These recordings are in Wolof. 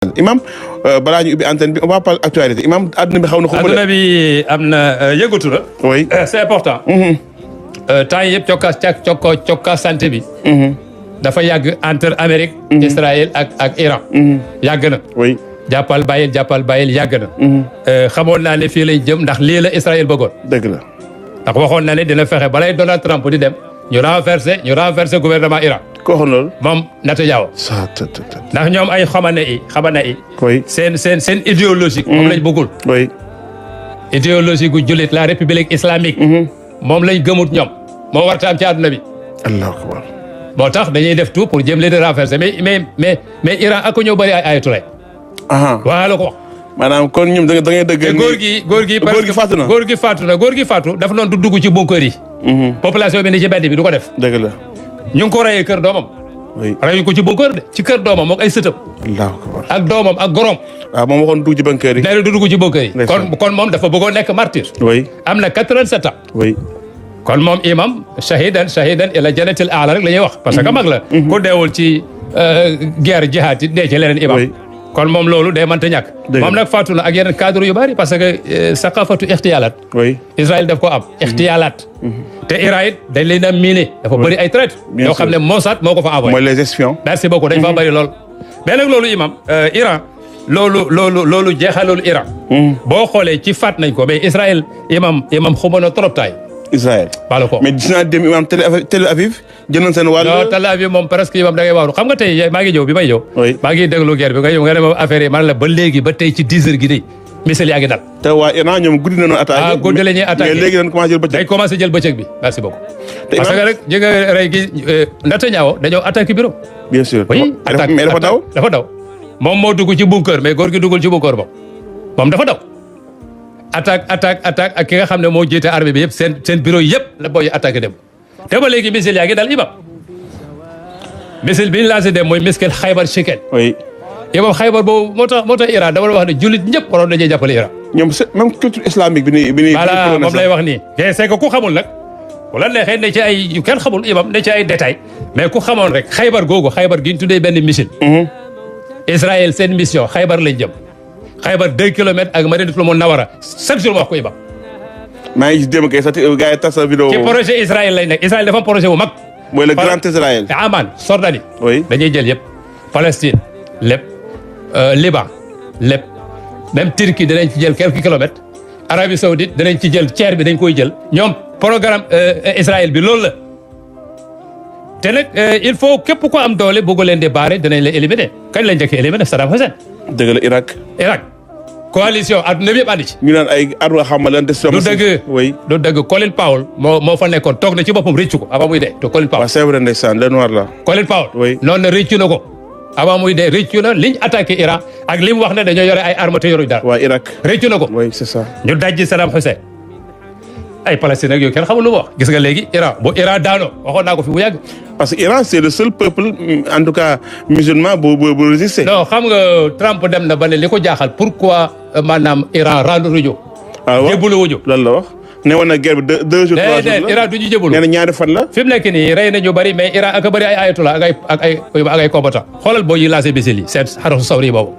imam balaa ñu ubbi antenne bi on va parler actualité imam adduna bi xaw na. adduna bi am na yëngatu na. oui c'est important. temps yii yëpp cokka santé bi. dafa yàgg entre Amérique. Israël ak Iran. yàgg na. oui jàppal bàyyil yàgg na. xamoon naa ne fii lay jëm ndax lii la Israël bëggoon. dëgg la. ndax waxoon na ne dina fexe balay Donald Trump di dem ñu renverser gouvernement Iran. ko waxoon loolu. moom Netanyahu. ndax ñoom ay xamane yi. oui seen idéologie. moom lañ bëggul. oui. idéologie gu jullit la république islamique. moom lañ gëmut ñoom. moo warta am ci àdduna bi. allahu akbar. moo tax dañuy def tout pour jéem leen di renverser mais Iran ak ñoo bëri ay ayatollah. waaw la ko wax. maanaam kon ñoom da ngay dëgg. te góor gi faatu na. góor gi faatu dafa noonu du dugg ci bunker yi. population bi ni ci mbedd bi du ko def. dëgg la. ñu ngi ko rayee kër doomam. oui rayuñ ko ci bunker de ci kër doomam moom ay sëtam. allahu akbar. ak doomam ak gorom. waaw moom waxoon dugg ci bunker yi. nee na du dugg ci bunker yi. kon moom dafa bëggoon nekk martyr. oui am na 87 ans. oui. kon moom imam shahidan ila jannatil aala rek la ñuy wax. parce que mag la. ku deewul ci guerre jihaad dee ci leneen imam. oui kon moom loolu day mënta ñàkk. moom nag faatu na ak yeneen cadre yu bari parce que saqafatu ixtiyaalaat. oui Israël daf ko am. ixtiyaalaat. te Iran it dañ leen a miné. dafa bëri ay traître. yoo xam ne Mossad moo ko fa envoyé. mooy les espions. merci beaucoup dañ fa bëri lool. mais nag loolu imam Iran loolu jeexalul Iran. boo xoolee ci faat nañ ko mais Israël imam xuma na trop taay. Israël. baal ko mais gis naa dem imam Tel Aviv jëndoon seen wàll. non Tel Aviv moom presque imam da ngay waaru xam nga tey maa ngi ñëw bi may ñëw. oui maa ngi déglu guerre bi nga ñëw nga ne ma affaire yi man la ba léegi ba tey ci 10 heures gi de missile yaa ngi dal. te waa Iran ñoom guddi nañu attaqué. guddi la ñuy attaqué mais léegi dañ commencé jël bëccëg. dañ commencé jël bëccëg bi merci beaucoup. te parce que rek ji nga rey gi Netanyahu dañoo attaqué bureau. bien sûr oui attaque mais dafa daw. moom moo dugg ci bunker mais góor gi duggul ci bunker moom dafa daw. attaque ak ki nga xam ne moo jiite armée bi yëpp seen bureau yëpp la booy attaqué dem te ba léegi missile yaa ngi dal imam missile bi ñu lancé dem mooy missile Xaybar Chicken. oui. imam Xaybar boobu moo tax Iran dama wax ne jullit ñëpp waroon dañuy jàppale Iran. ñoom même culture islamique bi nii. voilà moom lay wax nii. c'est que ku xamul nag wala neexee ne ci ay yu kenn xamul imam ne ci ay détails mais ku xamoon rek Xaybar gi ñu tuddee benn missile. Israël seen mission Xaybar lañ jëm. Xaybar 2 kilomètres ak Madinatul Munawwara chaque jour ma wax ko imam. maa ngi gis démb kay sax gars yi tas sa vidéo. ci projet Israël lañ nekk Israël dafa am projet bu mag. mooy le grand Israël. Amman Jordanie. oui dañuy jël yëpp. Palestine lépp Liban lépp même Turquie danañ ci jël quelques kilomètres. Arabie Saoudite danañ ci jël tiers bi dañ koy jël. ñoom programme Israël bi loolu la. te nag il faut képp ko am doole bëgg leen di baare danañ la éliminer kañ lañ njëkk a éliminer Saddam Hussein. dëgg la Irak. coalition adduna bi yëpp ànd ci. ñu naan ay armes xam nga lan des. du dëgg oui. du dëgg Colin Powell moo fa nekkoon toog na ci boppam rëccu ko avant muy dee te Colin Powell. waaw c'est vrai ndeysaan le noir la. Colin Powell. oui noonu na rëccu na ko avant muy dee rëccu na liñ attaqué Iran ak li mu wax ne dañoo yore ay armes te yoruñ dara. waa Irak. rëccu na ko. oui c'est ça. ñu dajji Saddam Hussein ay Palestine ak yooyu kenn xamul lu mu wax gis nga léegi Iran bu Iran daanoo waxoon naa ko fi bu yàgg. parce que Iran c'est le seul peuple en tout cas musulman bu résister. non xam nga Trump dem na ba ne li ko jaaxal pourquoi maanaam Iran rendre wuñu. waaw jébbalu wuñu. lan la wax ne woon na guerre bi 2 jours 3 jours la Iran du ñu jébbalu. nee na ñaari fan la. fi mu nekk nii rey nañu bëri mais Iran ak bëri ay ayatollah ak ay combattant xoolal boo yi lancé missile yi seen xarasu sawri boobu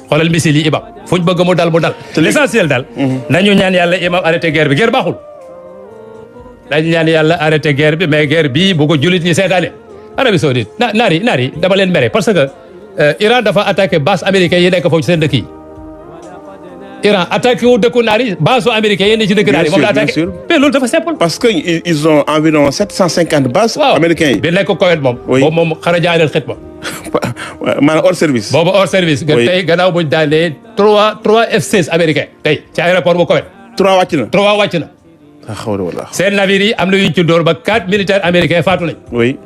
xoolal missile yi imam fu ñu bëgg mu dal. l'essentiel daal. nañu ñaan yàlla imam arrêté guerre bi guerre baaxul. dañu ñaan yàlla arrêté guerre bi mais guerre bii bu ko jullit ñi seetaane. Arabie Saoudite naar yi dama leen mere parce que Iran dafa attaqué base américaine yi nekk foofu ci seen dëkk yi. Iran attaqué wu dëkku naar yi base américaine yi ne ci dëkk naar yi moom la attaqué. mais loolu dafa simple. parce que ils ont environ 750 bases. américains yi bi nekk Koweït moom. oui boobu moom xara jaaneel xit ma. maanaam hors service. boobu hors service. oui tey gannaaw buñ daanee 3 F-16 américain tey ci aéroport bu Koweït. 3 wàcc na. 3 wàcc na. alhamdulilah. seen navire yi am na yu ñu ci dóor ba 4 militaires américains faatu nañ. oui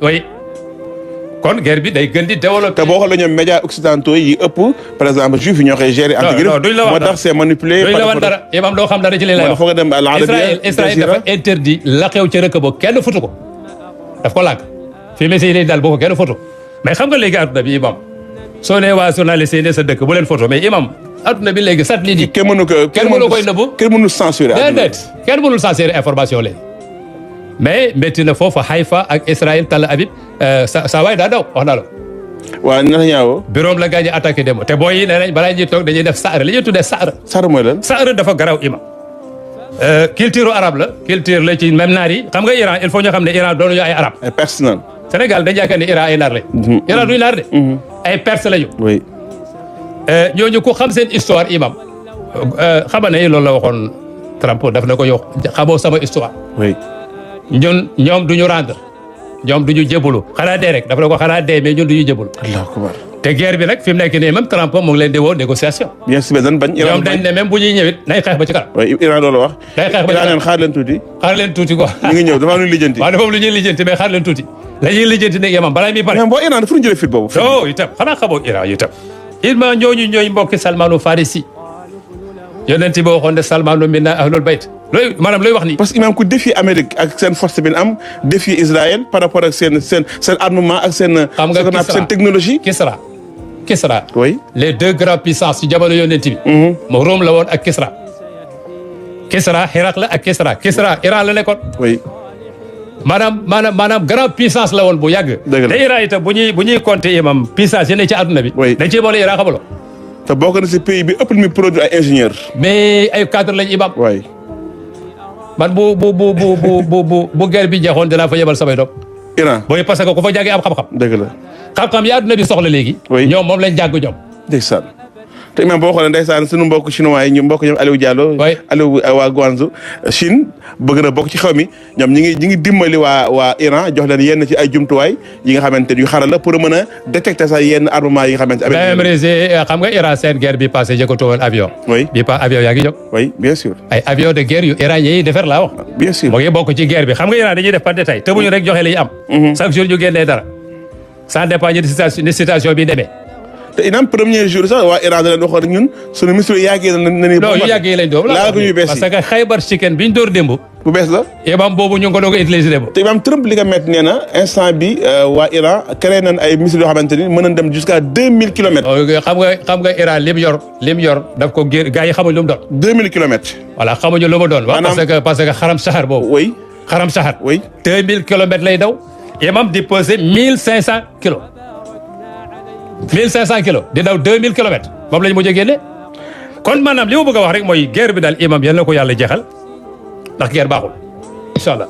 kon guerre bi day gën di développer. te boo xoolee ñoom médias occidentaux yi ëpp par exemple juif yi ñoo koy gérer. non duñ la wax moo tax c'est manipulé. duñ la wax dara imam doo xam dara ci li lay wax. foog nga dem à l'Arabie. Israël dafa interdit la xew ca rëkk ba kenn foto ko daf ko lànk fii message yi daal boo ko kenn foto mais xam nga léegi adduna bi imam soo nee waa journaliste yi ne sa dëkk bu leen foto mais imam adduna bi léegi satellite yi. kenn mënu koy nëbbu. kenn mënu censurer. déedéet kenn mënul censurer information léegi mais métti na foofu Haïfa ak Israël Tel Aviv sa waay daa daw wax naa la waaw Netanyahu. bureau la gaañ a attaqué démb te booy yi nee nañ balaa ñuy toog dañuy def saar li ñuy tuddee saar. Saar mooy lan. saar dafa garaw imam. culture arabe la. culture la ci même naar yi xam nga Iran il faut ñu xam ne Iran doonu ñu ay arab. ay personnel. Sénégal dañu yaakaar ne Iran ay naar lañ. Iran duñu naar de. ay perse lañu. oui. ñooñu ku xam seen histoire imam. xam ne loolu la waxoon Trump daf na ko yow xamoo sama histoire. oui. ñoom du ñu rendre. ñoom du ñu jébbalu xanaa dee rek dafa la ko xanaa dee mais ñun du ñu jébbalu. Allahu akbar. te guerre bi nag fi mu nekk nii même Trump mu ngi leen di woo négociation. bien sûr dañ bañ. ñoom dañ ne même bu ñuy ñëwit nañ xeex ba ci kanam. oui Iran loolu wax. day xeex ba ci Iran kanam neen xaar leen tuuti. xaar leen tuuti quoi. ñu ngi ñëw dafa am lu lijjanti. waaw dafa am lu ñuy lijjanti mais xaar leen tuuti. la ñuy lijjanti nag yemam balaa muy pare. mais boo Iran dafa ñu jëlee fit boobu. non itam xanaa xamoo Iran itam. ilma ñooñu ñooy mbokki Salmanu Farisi. yonent bi waxoon ne Salmanu minna ahlul bayt. looy maanaam looy wax nii. parce que imam ku défier Amérique ak seen force bi am défier Israël par rapport ak seen armement ak seen. xam nga seen technologie. Kisra. oui. les deux grandes puissances ci jamono yonent bi. moo Rome la woon ak Kisra. Kisra Hirak la ak Kisra Iran la nekkoon. oui. maanaam grande puissance la woon bu yàgg. dëgg la te Iran itam bu ñuy compter imam puissance yi ne ci àdduna bi. oui dañ ciy boole Iran xamaloo. te bokk na si pays bi ëpp lu muy produit ay ingénieurs. mais ay cadre lañ imam. oui. man bu guerre bi jeexoon dinaa fa yebal samay doom. Iran. booy parce que ku fa jàngee am xam-xam. dëgg la. xam-xam yi àdduna bi soxla léegi. oui ñoom moom lañ jàng ñoom. ndeysaan. te imam boo xoolee ndeysaan suñu mbokk chinois yi ñu mbokk ñoom Aliou Diallo. oui Aliou waa Guangzhou Chine bëgg na bokk ci xew mi ñoom ñi ngi dimbali waa Iran jox leen yenn ci ay jumtuwaay yi nga xamante ni yu xaral la pour mën a détecter sax yenn armement yi nga xamante ne. même xam nga Iran seen guerre bi passé jëkkatoo woon avion. oui bi pas avion yaa ngi jóg. oui bien sûr. ay avion de guerre yu iranien yi defar laa wax. bien sûr moo ngi bokk ci guerre bi xam nga Iran dañuy def par détail te bu ñu rek joxe li ñu am. chaque jour ñu génnee dara. ça dépend ni situation bi demee. te inam premier jour sax waa Iran da leen waxoon ñun sunu ministre yi yàggee na ni. non yu yàggee lañ doon laa ko yu bees yi parce que Khaybar chicken bi ñu door démb. bu bees la. imam boobu ñu ngi ko doog a utiliser démb. te imam Trump li nga métti nee na instant bi waa Iran créé nañ ay missiles yoo xamante ni mën nañ dem jusqu'à 2000 kilomètres. xam nga Iran lim yor daf ko gér gars yi xamuñ lu mu doon. 2000 kilomètres. voilà xamuñu lu mu doon. parce que xaram saxar boobu. oui xaram saxar. oui 2000 kilomètres lay daw. imam di peser 1500 kilos. 1500 kilos di daw 2000 kilomètres moom la ñu mujjee génne kon maanaam li ma bëgg a wax rek mooy guerre bi daal imam yal na ko yàlla jeexal ndax guerre baaxul incha allah.